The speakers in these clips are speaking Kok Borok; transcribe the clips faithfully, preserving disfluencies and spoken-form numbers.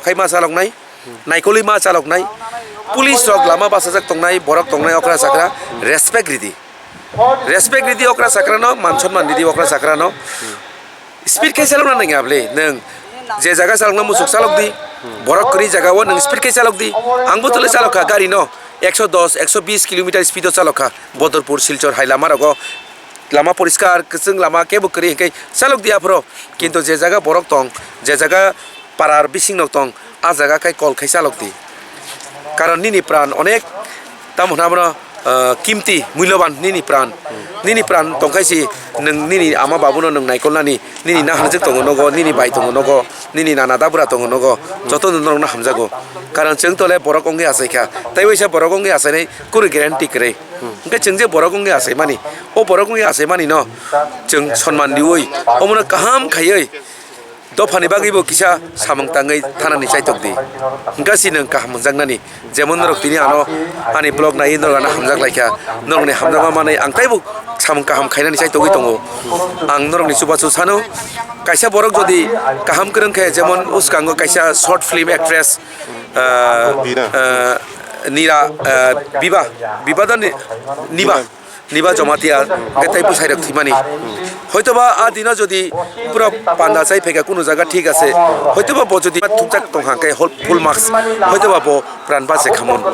khaima chaloknai, naikolwi ma chaloknai, police rok lama bachajak tongnai, borok tongnai okra chakra, respect ridi. Respect ridi okra chakrano, man sonman ridi okra chakrano. Speed khe chalokna nangya bwle nwng, je jaga chalokna muchuk chalok di, borok kwrwi jaga o nwng speed khe chalok di. Angbo tole chalok kha gari no, ekso dos, ekso bis kilometer speed o chalok kha. Bodorpur, Silchar hai lama rogo, lama poriskar, kwchwng lama kebo kwrwi hwnkhe chalok di aphro. Kintu je jaga borok tong, je jaga parar bising nok tong, a jaga khai kol khai chalok di. Karon nini pran onek, tamo hwnna bono, ah, kimti, mulyoban nini pran. Nini pran tongkhai si nwng nini ama babuno nwng naikolnani, nini naharjwk tongo nogo, nini bai tongo nogo, nini nana dabura tongo nogo, jotono norokno hamjago. Karon chwng tole borok wngwi achaikha, tei waisa borok wngwi achainai kunu guarantee kwrwi. Hwnkhe chwng je borok wngwi achaimani, o borok wngwi achaimani no chwng sonman riwi, omono kaham khaiwi, dophani bagwi bo kisa samung tangwi thanani chaitok di. Hwnkhe si nwng kaham hwnjaknani. Jemon norok tini ano ani vlog naiwi norok ano hamjak laikha. Norokni hamjakma manwi ang teibo samung kaham khainani chaitogwi tongo. Ang norokni chubachu sano, kaisa borok jodi kaham kwrwng khe, jemon uskango kaisa short film actress, ah, Bina. Ah, Nira, ah, Biba, Biba da ni-, Niba. Niba Jamatia, hwnkhe tei bwsairok thwimani. Hoitoba a dino jodi pura panda chai phaikha kunu jaga thik ase, hoitoba bo jodi thukjak tongkha hwnkhe hol-, full mask, hoitoba bo pran bache khamon.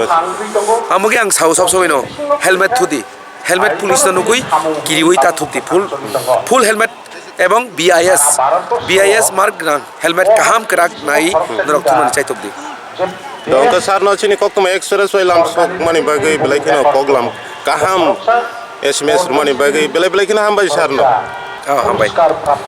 Amo khe ang sao sob somoino helmet thudi, helmet police no nugwi kiriwi ta thukdi, full, full helmet ebong B I S, B I S mark gwnang helmet kaham kwrak nai norok thumani chaitok di. Tongkha sir no chini koktwma express bai lam sok mani bagwi belai kheno koklam kaham S M S rwmani bagwi belai belai kheno hambai sir no. Oh, hambai.